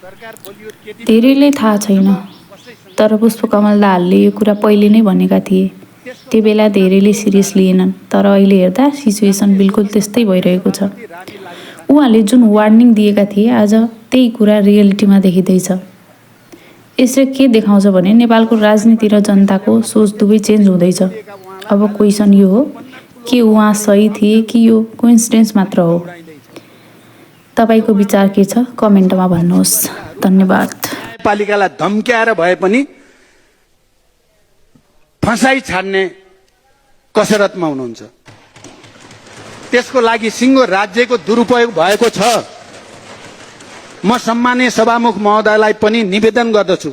धेरैलाई थाहा छैन, तर पुष्पकमल दाहालले यो कुरा पहिले नै भनेका थिए। त्यो बेला धेरैले सिरियस लिएनन्, तर अहिले हेर्दा सिचुएसन बिल्कुल त्यस्तै भइरहेको छ। उहाँले जुन वार्निङ दिएका थिए, आज त्यही कुरा रियालिटीमा देखिँदैछ। यसले के देखाउँछ भने नेपालको राजनीति र जनताको सोच दुवै चेन्ज हुँदैछ। अब क्वेसन यो हो, के उहाँ सही थिए कि यो कोइन्सिडेन्स मात्र हो? तपाईको विचार के छ? कमेन्टमा भन्नुहोस्। धन्यवाद। न्यायपालिकालाई धम्क्याएर भए पनि फसाई छाड्ने कसरतमा हुनुहुन्छ। त्यसको लागि सिङ्गो राज्यको दुरुपयोग भएको छ। म सम्माननीय सभामुख महोदयलाई पनि निवेदन गर्दछु,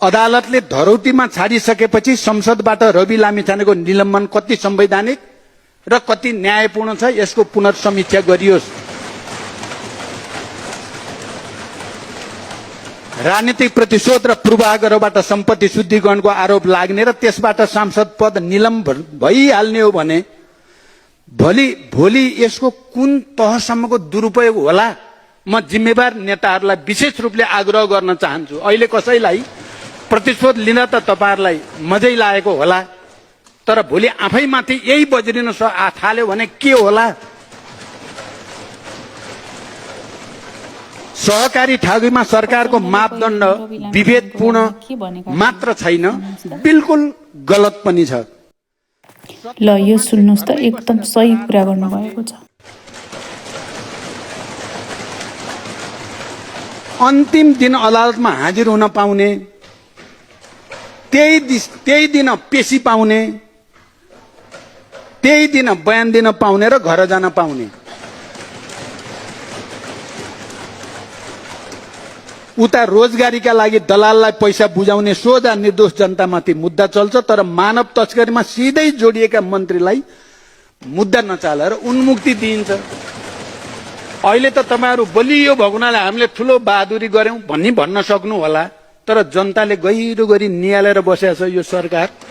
अदालतले धरौटीमा छाडिसकेपछि संसदबाट रवि लामिछानेको निलम्बन कति संवैधानिक र कति न्यायपूर्ण छ, यसको पुनर्समीक्षा गरियोस्। राजनीतिक प्रतिशोध र पूर्वाग्रहबाट सम्पत्ति शुद्धिकरणको आरोप लाग्ने र त्यसबाट सांसद पद निलम्बन भइहाल्ने हो भने भोलि यसको कुन तहसम्मको दुरुपयोग होला? म जिम्मेवार नेताहरूलाई विशेष रूपले आग्रह गर्न चाहन्छु। अहिले कसैलाई प्रतिशोध लिन त तपाईहरुलाई मजै लागेको होला, तर भोलि आफैमाथि यही बज्रिन थाल्यो भने के होला? सहकारी ठगीमा सरकारको मापदण्ड विभेदपूर्ण मात्र छैन, बिल्कुल गलत पनि छ। ल यो सुन्नुहोस् त, एकदम सही कुरा गर्नुभएको छ। अन्तिम दिन अदालतमा हाजिर हुन पाउने, त्यही दिन पेशी पाउने, त्यही दिन बयान दिन पाउने र घर जान पाउने। उता रोजगारीका लागि दलाललाई पैसा बुझाउने सोझा निर्दोष जनतामाथि मुद्दा चल्छ, तर मानव तस्करीमा सिधै जोडिएका मन्त्रीलाई मुद्दा नचालेर उन्मुक्ति दिइन्छ। अहिले त तपाईहरु बलियो भगुनाले हामीले ठुलो बहादुरी गर्यौं भन्न सक्नु होला, तर जनताले गहिरो गरी नियालेर बसेको छ यो सरकार।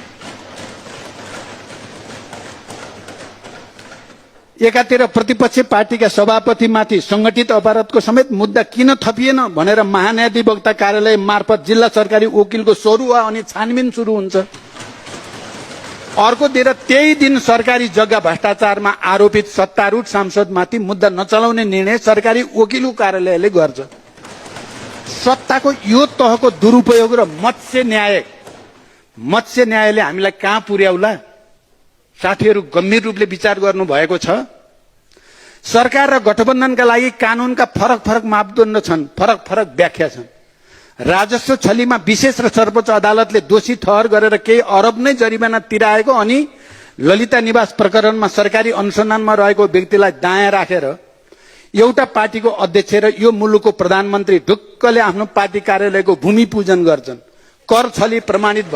एकातिर प्रतिपक्षी पार्टीका सभापतिमाथि संगठित अपराधको समेत मुद्दा किन थपिएन भनेर महान्यायाधिवक्ता कार्यालय मार्फत जिल्ला सरकारी वकिलको सरुवा अनि छानबिन सुरु हुन्छ। अर्कोतिर त्यही दिन सरकारी जग्गा भ्रष्टाचारमा आरोपित सत्तारूढ सांसदमाथि मुद्दा नचलाउने निर्णय सरकारी वकिलको कार्यालयले गर्छ। सत्ताको यो तहको दुरुपयोग र मत्स्य न्यायले हामीलाई कहाँ पुर्याउला? साथीहरू गम्भीर रूपले विचार गर्नु भएको छ। सरकार र गठबन्धनका लागि कानूनका फरक मापदण्ड छन्, फरक व्याख्या छन्। राजस्व छलीमा विशेष र सर्वोच्च अदालतले दोषी ठहर गरेर केही अरब नै जरिवाना तिराएको, अनि ललिता निवास प्रकरणमा सरकारी अनुसन्धानमा रहेको व्यक्तिलाई दायाँ राखेर एउटा पार्टीको अध्यक्ष र यो मुलुकको प्रधानमन्त्री ढुक्कले आफ्नो पार्टी कार्यालयको भूमि पूजन गर्छन्। कर छली प्रमाणित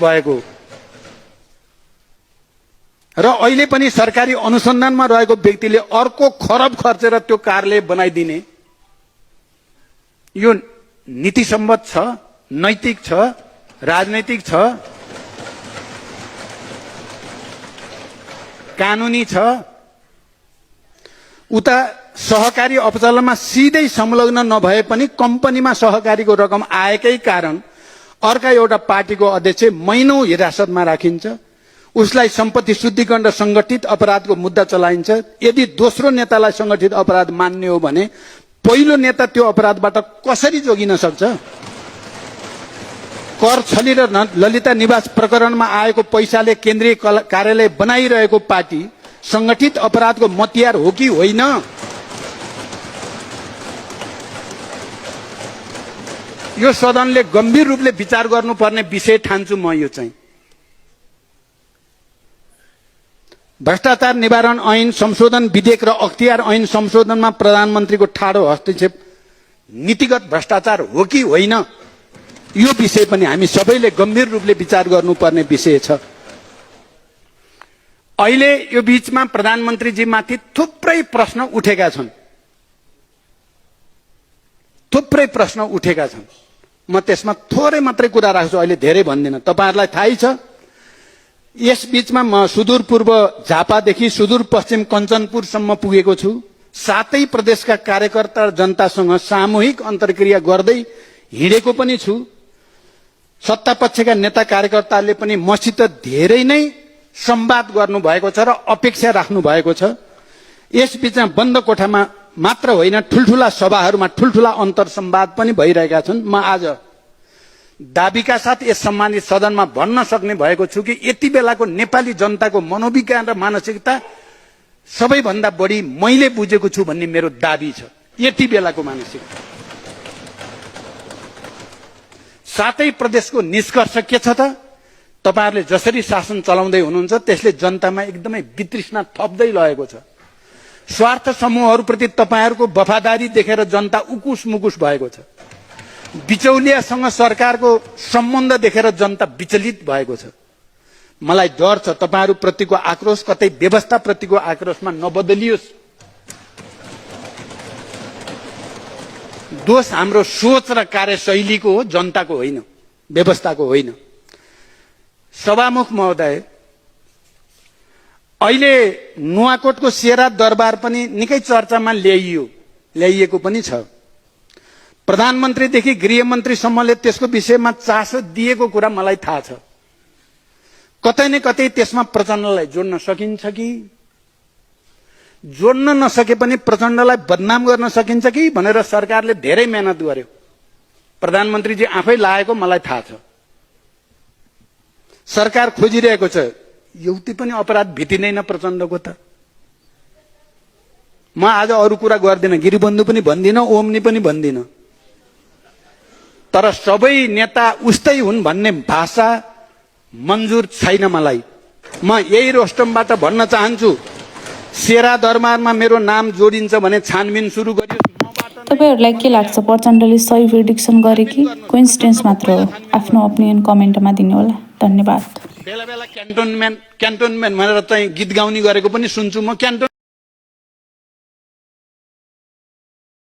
भएको र अहिले पनि सरकारी अनुसन्धानमा रहेको व्यक्तिले अर्को खरब खर्चेर त्यो कार्यालय बनाइदिने, यो नीतिसम्मत छ, नैतिक छ, राजनैतिक छ, कानुनी छ? उता सहकारी अपचलनमा सिधै संलग्न नभए पनि कम्पनीमा सहकारीको रकम आएकै कारण अर्का एउटा पार्टीको अध्यक्ष महिनौं हिरासतमा राखिन्छ, उसलाई सम्पत्ति शुद्धिकरण र संगठित अपराधको मुद्दा चलाइन्छ। यदि दोस्रो नेतालाई संगठित अपराध मान्ने हो भने पहिलो नेता त्यो अपराधबाट कसरी जोगिन सक्छ? कर छली र ललिता निवास प्रकरणमा आएको पैसाले केन्द्रीय कार्यालय बनाइरहेको पार्टी संगठित अपराधको मतियार हो कि होइन? यो सदनले गम्भीर रूपले विचार गर्नुपर्ने विषय ठान्छु म। यो चाहिँ भ्रष्टाचार निवारण ऐन संशोधन विधेयक र अख्तियार ऐन संशोधनमा प्रधानमन्त्रीको ठाडो हस्तक्षेप नीतिगत भ्रष्टाचार हो कि होइन, यो विषय पनि हामी सबैले गम्भीर रूपले विचार गर्नुपर्ने विषय छ। अहिले यो बीचमा प्रधानमन्त्रीजीमाथि थुप्रै प्रश्न उठेका छन्। म त्यसमा थोरै मात्रै कुरा राख्छु, अहिले धेरै भन्दिनँ। तपाईहरुलाई थाहै छ, यस बीचमा म सुदूर पूर्व झापादेखि सुदूर पश्चिम कञ्चनपुरसम्म पुगेको छु। सातै प्रदेशका कार्यकर्ता र जनतासँग सामूहिक अन्तर्क्रिया गर्दै हिँडेको पनि छु। सत्तापक्षका नेता कार्यकर्ताले पनि मसित धेरै नै संवाद गर्नुभएको छ र अपेक्षा राख्नु भएको छ। यसबीचमा बन्द कोठामा मात्र होइन, ठुल्ठुला सभाहरूमा ठुल्ठुला अन्तर संवाद पनि भइरहेका छन्। म आज दाबीका साथ यस सम्मानित सदनमा भन्न सक्ने भएको छु कि यति बेलाको नेपाली जनताको मनोविज्ञान र मानसिकता सबैभन्दा बढी मैले बुझेको छु भन्ने मेरो दाबी छ। यति बेलाको मानसिकता। सातै प्रदेशको निष्कर्ष के छ त? तपाईहरुले जसरी शासन चलाउँदै हुनुहुन्छ त्यसले जनतामा एकदमै वितृष्णा थप्दै लगेको छ। स्वार्थ समूहहरूप्रति तपाईहरुको वफादारी देखेर जनता उकुस मुकुस भएको छ। बिचौलियासँग सरकारको सम्बन्ध देखेर जनता विचलित भएको छ। मलाई डर छ तपाईहरु प्रतिको आक्रोश कतै व्यवस्था प्रतिको आक्रोशमा नबदलियोस्। दोष हाम्रो सोच र कार्यशैलीको हो, जनताको होइन, व्यवस्थाको होइन। सभामुख महोदय, अहिले नुवाकोटको सेरा दरबार पनि निकै चर्चामा ल्याइएको पनि छ। प्रधानमन्त्रीदेखि गृहमन्त्रीसम्मले त्यसको विषयमा चासो दिएको कुरा मलाई थाहा छ। कतै न कतै त्यसमा प्रचण्डलाई जोड्न सकिन्छ कि जोड्न नसके पनि प्रचण्डलाई बदनाम गर्न सकिन्छ कि भनेर सरकारले धेरै मेहनत गर्यो। प्रधानमन्त्रीजी आफै लागेको मलाई थाहा छ। सरकार खोजिरहेको छ। एउटै पनि अपराध भेटिँदैन प्रचण्डको त। म आज अरू कुरा गर्दिन, गिरिबन्धु पनि भन्दिन, ओमनी पनि भन्दिन। तर सबै नेता उस्तै हुन् भन्ने भाषा मन्जुर छैन मलाई। म यही रोस्टमबाट भन्न चाहन्छु, सेरा दरबारमा मेरो नाम जोडिन्छ भने छानबिन सुरु गरियो। तपाईहरुलाई के लाग्छ, प्रचण्डले सही प्रेडिक्सन गरे कि कोइन्सिडेन्स मात्र हो? आफ्नो ओपिनियन कमेन्टमा दिनु होला। धन्यवाद। बेला बेला क्यान्टोनमेन्ट भनेर चाहिँ गीत गाउने गरेको पनि सुन्छु म।